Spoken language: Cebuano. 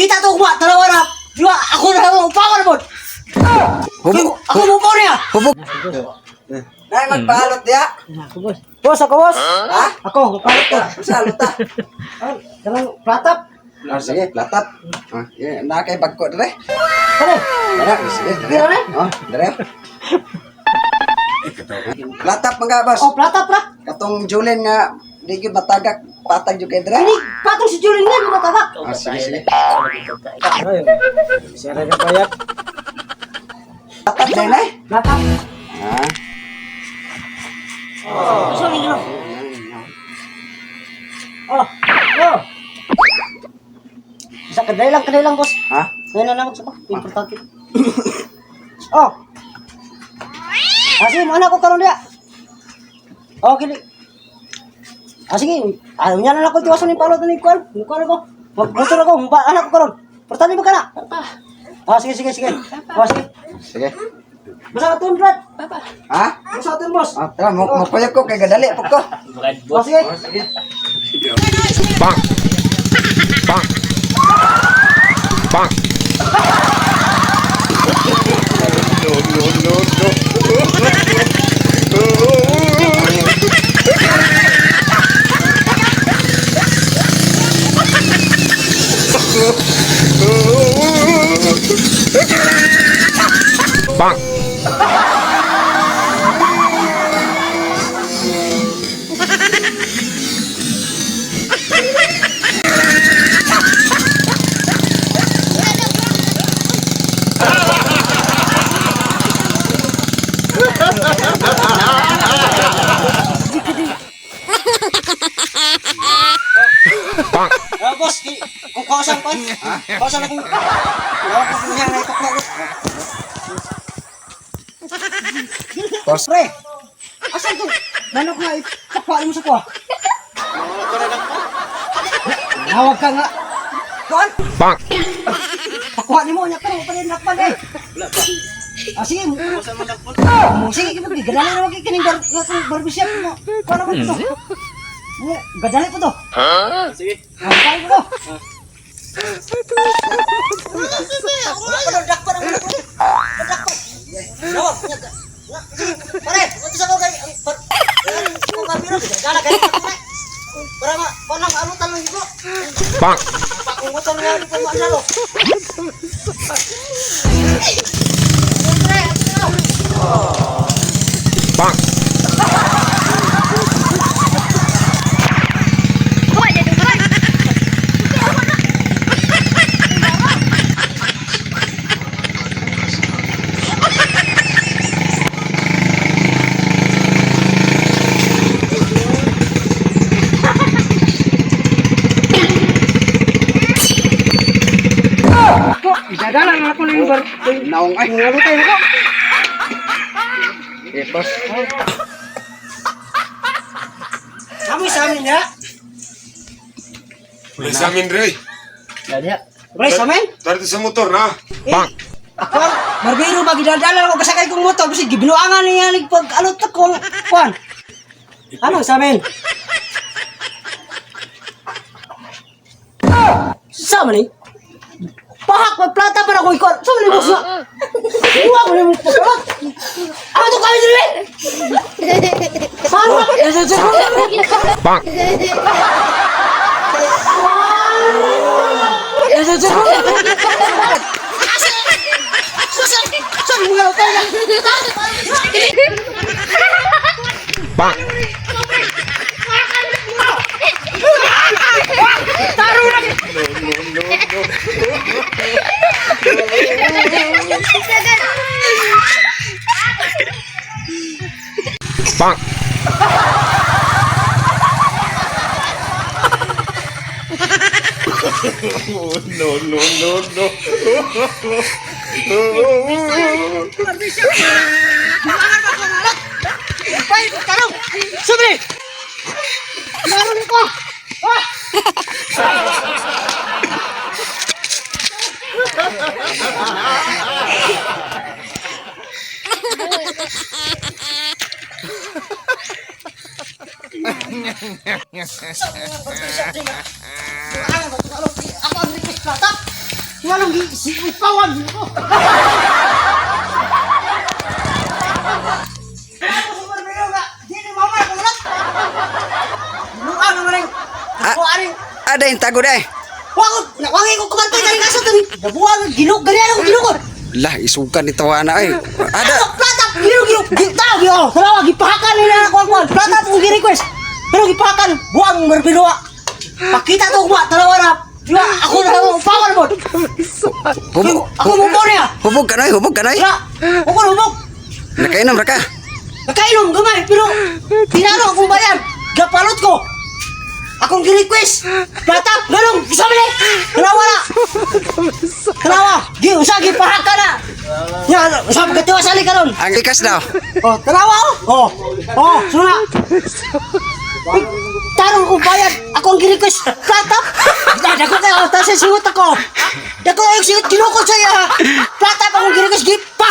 Makita to kuma tanawa na. Di ba? Ako na mo upawan mo. Hubog. Ako mo upaw niya. Hubog. Nay, magpaalot diya. Ako boss. Boss, ako boss. Ha? Ako, magpalit ko. Unsa alot ta? Ah, kanang platap. Ah, sige, platap. Ah, yeah, na kay bagko dire. Kani. Dara, sige, Dira dire. na? Oh, dire. Platap mga boss. Oh, platap ra. Katong Julen nga di gyud matagak, patag jud kay dire. Kani patong si Julin niya matagak. Ah, sige, sige. Sira na bayat. Platap din eh. Platap. Ah. Sorry, no. Oh. Oh. Isa kadai lang, boss. Ha? Ngayon na lang sa ko. Importante. Oh. Kasi mo anak ko karon dia. Oh, kini. Ah, sige. Ayaw niya na lang ko tiwason ni palot ni kuan. Kuan ko. Magmotor ako, ba anak ko karon. Portani mo kana. Ah, sige sige sige. Oh, sige. Sige. Basta ka Brad. Ha? Basta ka boss. Ah, tara, mo mapayag ko kay gadali po ko. Oh, sige. Oh, sige. Bonk. Bonk. Bonk. Bonk. Bonk. Ah, boss, kung kausan pa. Kausan akong. Wala ko niya na itukla ko. Boss. Pre, asan to? Nanok nga, ipakwain mo sa kuha. Nawag ka nga. Kuan, Bonk. pakuha ni mo, nya ka, pa rin nakpan eh. Ah, sige. Oh, sige, gadali na wag kining bar barbershop mo. Kuan ako to. Mo, gadali po to. Sige. Ah, gadali po to. Dakpan ang dakpan. No, pare, ito sa ko kay kung kapiro gana kay para ma panang alutan lang ko. Bonk. Pakungutan nga ko maanalo. Bonk. Idadala na ako ng bar. Naong ay. Alutan ko. Eh, boss. Kami sa amin ya. Wala sa amin, Ray. Pre, sa amin? Tarito sa motor na. Bonk. Ako, barbero ba gidadala ko kasakay kong motor kasi gibinuangan niya ni pag alot ko kuan. Ano sa amin? Sa man ni? Pahak may plata para ko ikon. Sa man ni boss na? Iwa ko ni mo pagkalot. Ano to kami dili? Paano? Bonk. Saan mo nga tayo? Bonk. Bonk. No, no, no, no. Bay, tarong. Sobre. Meron ko. Ah! Ako ang request plata. Nganong gi si upawan ko. Ako sa barbero nga, di ni mama ko ulat. Luang naman rin. Ako aning Ada yung tago day. Wag, wangi ko kumantay kay nasa tani. Nabuang ginug gani ako ginugod. Lah, isukan ni tawana ay. Ada. Ano, plata, ginug ginug. Tao gi oh, tanawa gipahakan nila ako ang kuan. Plata akong gi-request. Pero gipahakan, buang merbinuwa. Pakita to wa tanawa na. Di ba? Ako na lang ang power mo. Hubog. Ako mo po niya. Hubog ka noy, hubog ka noy. Wala. Ako na hubog. Nakainom ra ka. Nakainom gamay pero tinano akong bayan. Gapalot ko. Akong gi-request. Plata, ganong, sabi ni. Tanawa na. Tanawa. Gi usa gipahaka na. Nya, usa pagkatiwa sali karon. Ang likas daw. Oh, tanawa oh. Oh. Oh, suna. Uy, tarong kong bayad. Ako ang gi-request. Plata. Dako kayo, oh, taas sa singot ako. Dako kayo singot, kinukot sa iya. Plata pa akong gi-request, gipahaka.